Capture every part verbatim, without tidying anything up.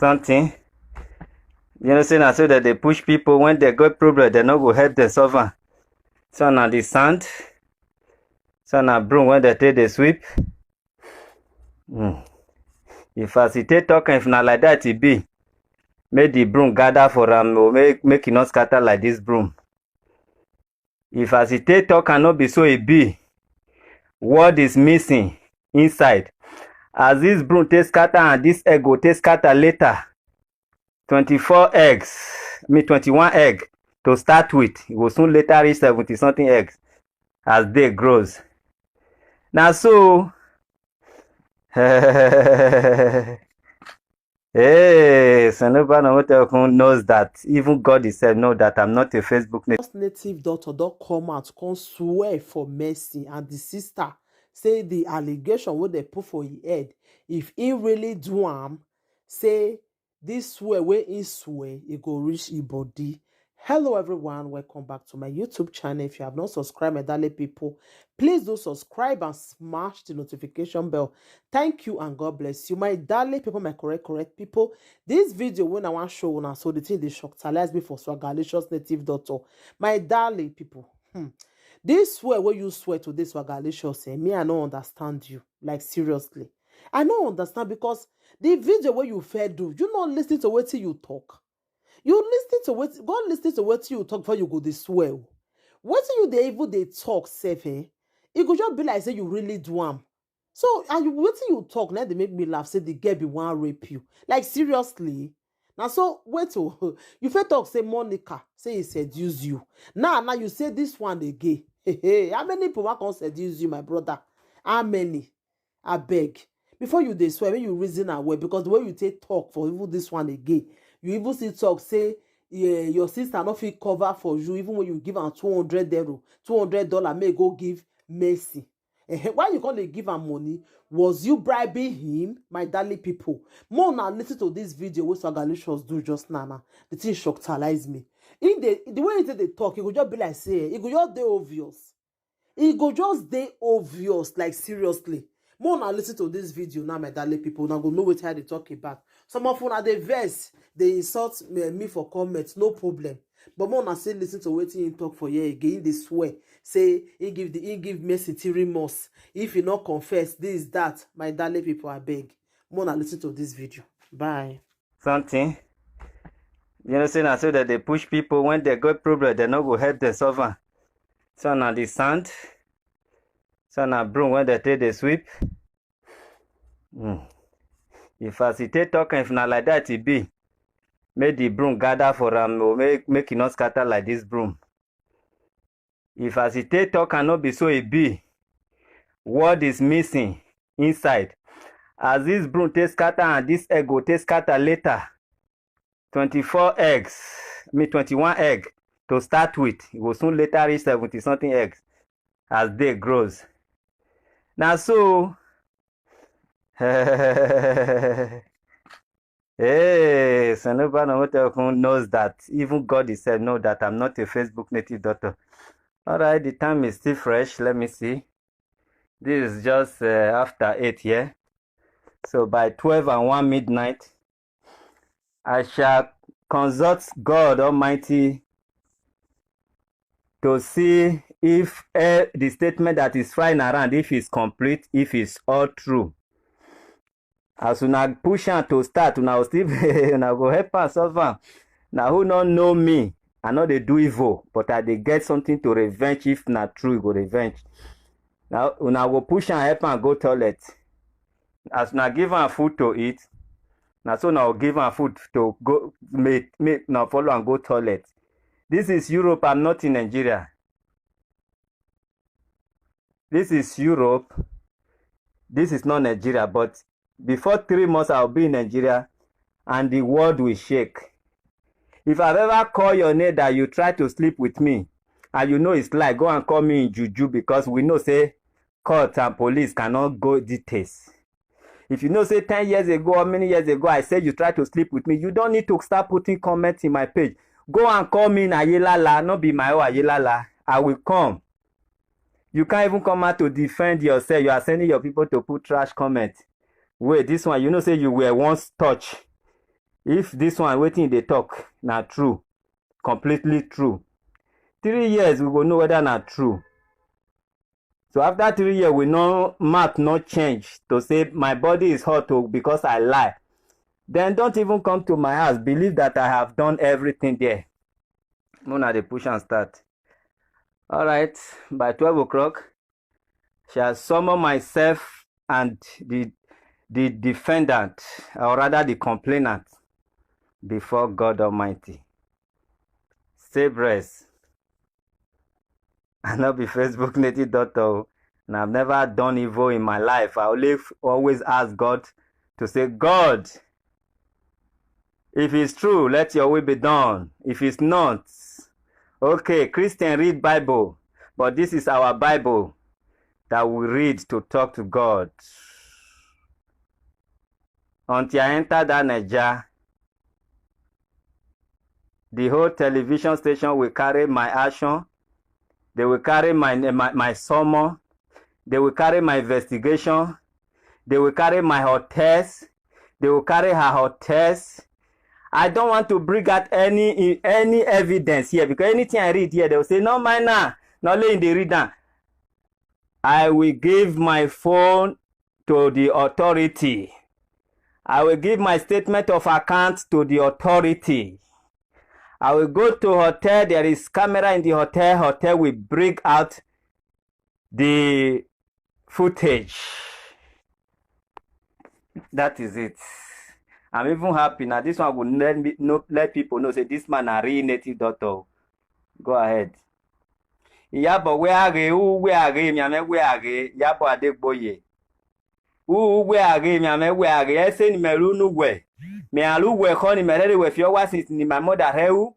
Something. You know say na so dem dey push people when dem get problem, dem no go help dem solve am. So na the sand, so na broom wey dem take dey sweep. Hmm. If as e take talk am, if na like that e be, make the broom gather for am o, make, make e no scatter like this broom. If as e take talk am no be so e be, what is missing inside? As this broom take scatter and this egg go take scatter later, twenty-four eggs, I mean twenty-one egg to start with, e go soon later reach seventy something eggs as day grows. Na so. Hey, Sanoba Namotekun knows that. Even God himself know that I'm not a Facebook native. Native doctor don come out come swear for Mercy and the sister, say the allegation wey dem put for him head, if he really do am, say this swear wey he swear, e go reach him body. Hello everyone, welcome back to my YouTube channel. If you have not subscribed, my darling people, please do subscribe and smash the notification bell. Thank you and God bless you, my darling people, my correct correct people. This video wey I wan show una so, the thing dey shockalize me for Swagalicious Native Doctor. My darling people, hmm, this swear wey you swear today, Swagalicious, eh, me I no understand you. Like, seriously, I no understand, because the video wey you first do, you no listen to wetin you talk. You listen to wetin, go listen to wetin you talk before you go dey swear o. Wetin you dey even dey talk sef, eh? E go just be like say you really do am. So, and you, wetin you talk na dey make me laugh say the girl bin wan rape you. Like, seriously? Na so, wait o, you fit talk say Monica say he seduce you. Now, now you say this one again. Hey, hey, how many people wan come seduce you, my brother? How many? Abeg, before you dey swear, make you reason am well, because the way you take talk for even this one again, you even still talk say, yeah, your sister no fit cover for you, even when you give am two hundred euro, two hundred dollar, make e go give Mercy. Eh, why you come dey give am money? Was you bribing him, my darling people? More una listen to this video wey Swagalicious do just now. Now the thing shockalize me. In the the way he take dey talk, e go just be like say, e go just dey obvious. E go just dey obvious, like, seriously. More una listen to this video now, my darling people, una go know wetin I dey talk about. Some of una dey vex, dey insult me, me for comment, no problem. But more una still listen to wetin he talk for here again. He dey swear say he give the he give Mercy three months. If he no confess, this, that, my darling people, abeg, more una listen to this video. Bye. Something. You know say na so dem dey push people when dem get problem, dem no go help dem solve am. So na the sand, so na broom wey dem take dey sweep. Hmm. If as e take talk am, if na like that e be, make the broom gather for am o, make, make e no scatter like this broom. If as e take talk am no be so e be, what is missing inside? As this broom take scatter and this egg go take scatter later, twenty-four eggs, I mean twenty-one egg to start with, e go soon later reach seventy something eggs as day grows. Na so. Hey, Sanoba Namotekun knows that. Even God himself know that I'm not a Facebook native doctor. All right, the time is still fresh. Let me see. This is just uh, after eight here. So by twelve and one midnight, I shall consult God Almighty to see if uh, the statement that is flying around, if it's complete, if it's all true. As una push am to start, una still una go help am solve am. Na who no know me, I no dey do evil, but I dey get something to revenge. If na true, e go revenge. Now una go push am, help am go toilet. As una give am food to eat, na so una go give am food to go make, make una follow am go toilet. This is Europe, I'm not in Nigeria. This is Europe. This is not Nigeria, but before three months I'll be in Nigeria and the world will shake. If I've ever called your name that you try to sleep with me and you know it's lie, go and call me in juju, because we know say court and police cannot go details. If you know say ten years ago or many years ago I said you try to sleep with me, you don't need to start putting comments in my page. Go and call me in Ayelala, not be my own Ayelala. I will come. You can't even come out to defend yourself. You are sending your people to put trash comment. Wait, this one, you know say you were once touched. If this one, wetin e dey talk, na true, completely true, three years, we go know whether na true. So after three years, we no, mouth no change to say my body is hot o because I lie. Then don't even come to my house, believe that I have done everything there. Una dey push and start. All right, by twelve o'clock, shall summon myself and the the defendant, or rather the complainant, before God Almighty. Stay blessed. I no be Facebook native doctor o, and I've never done evil in my life. I only always ask God to say, God, if it's true, let your will be done. If it's not, okay, Christian, read Bible, but this is our Bible that we read to talk to God. Until I enter that Naija, the whole television station will carry my action. They will carry my my, my summon. They will carry my investigation. They will carry my hotels. They will carry her hotels. I don't want to bring out any any evidence here, because anything I read here, they will say, "No, mind now, not letting they read down." I will give my phone to the authority. I will give my statement of account to the authority. I will go to hotel. There is camera in the hotel. Hotel will bring out the footage. That is it. I'm even happy now. This one will let me know, let people know say this man a real native doctor. Go ahead. Iyabo, where are you? Where are you? Miame, where are you? Iyabo Adegboye. Who, where are you? Miame, where are you? I say ni meru nu we. Me alu we ko ni mere we fi owa since ni my mother he u.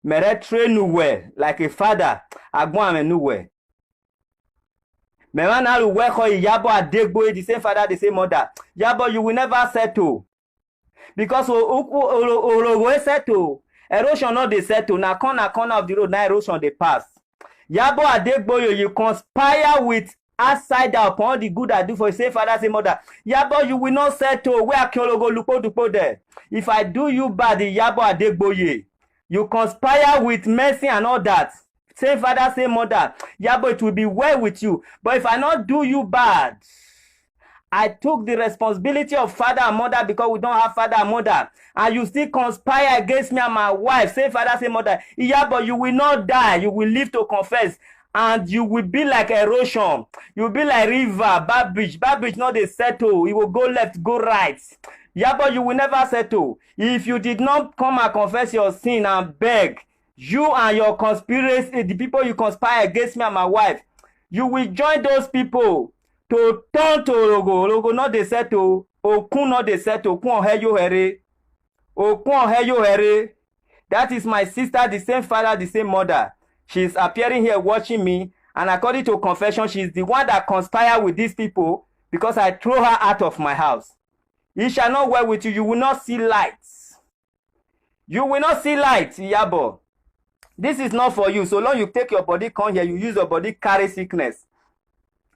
Mere train nu we like a father. Agbon ame nu we. Me man alu we ko Iyabo Adegboye, the same father, the same mother. Iyabo, you will never settle. Because o- o- o- oro- orogo e settle. Erosion no dey settle. Na corner corner of the road na erosion dey pass. Iyabo Adegboye, you conspire with outsider upon the good I do for you. Say father, say mother. Iyabo, you will not settle. Where Akin Orogo Lupo Dupo there? If I do you bad, Iyabo Adegboye, you conspire with mercy and all that. Say father, say mother. Iyabo, it will be well with you. But if I not do you bad, I took the responsibility of father and mother because we don't have father and mother. And you still conspire against me and my wife. Say father, say mother. Iyabo, you will not die. You will live to confess. And you will be like erosion. You will be like river, bad bridge. Bad bridge not dey settle. It will go left, go right. Iyabo, you will never settle. If you did not come and confess your sin and beg, you and your conspiracy, the people you conspire against me and my wife, you will join those people to turn to Orogo. Orogo not dey settle. Okun not dey settle. Okun ohe yo here. Okun ohe yo here. That is my sister, the same father, the same mother. She's appearing here watching me. And according to confession, she's the one that conspired with these people because I throw her out of my house. It shall not well with you. You will not see light. You will not see light, Iyabo. This is not for you. So long you take your body come here, you use your body carry sickness.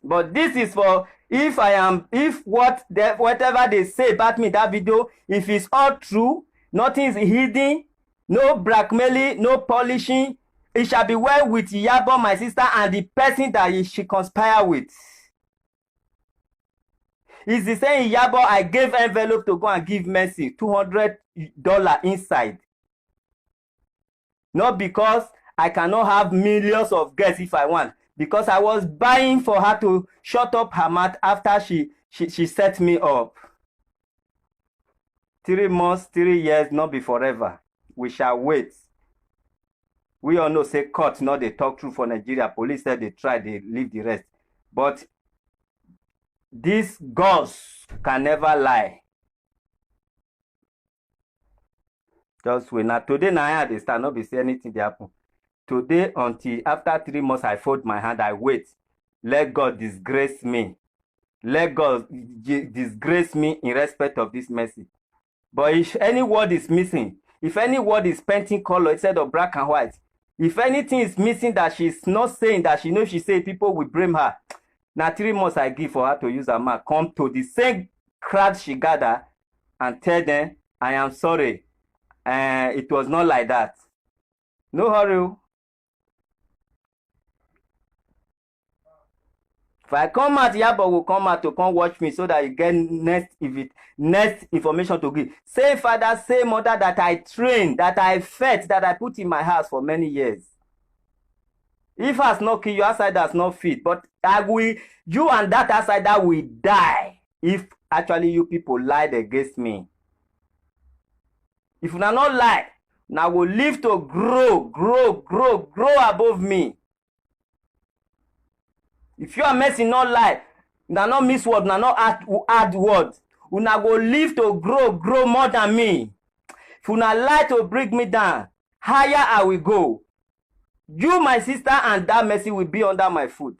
But this is for if I am, if what the, whatever they say about me in that video, if it's all true, nothing is hidden, no blackmailing, no polishing, it shall be well with Iyabo, my sister, and the person that he, she conspire with. Is the same Iyabo I gave envelope to go and give Mercy two hundred dollar inside. Not because I cannot have millions of guests if I want, because I was buying for her to shut up her mouth after she she, she set me up. Three months, three years, not be forever. We shall wait. We all know say court not dey talk true for Nigeria. Police said they try, they leave the rest. But these gods can never lie. Just wait. Now today now I understand, not be say anything dey happen. Today until after three months I fold my hand, I wait. Let God disgrace me. Let God di- disgrace me in respect of this Mercy. But if any word is missing, if any word is painting color instead of black and white, if anything is missing that she's not saying that she know she say, people will blame her. Now three months I give for her to use her mouth, come to the same crowd she gather and tell them, I am sorry. Eh, it was not like that. No hurry o. If I come out, Iyabo go come out to come watch me so that you get next, if it next information to give. Say father, say mother that I train, that I fed, that I put in my house for many years. If has not kill you, outside has not feed. But I will, you and that outside that will die if actually you people lied against me. If una no lie, una go live to grow, grow, grow, grow above me. If you and Mercy no lie, una no miss word, una no add, add word, una go live to grow, grow more than me. If una lie to bring me down, higher I will go. You, my sister, and that Mercy will be under my foot.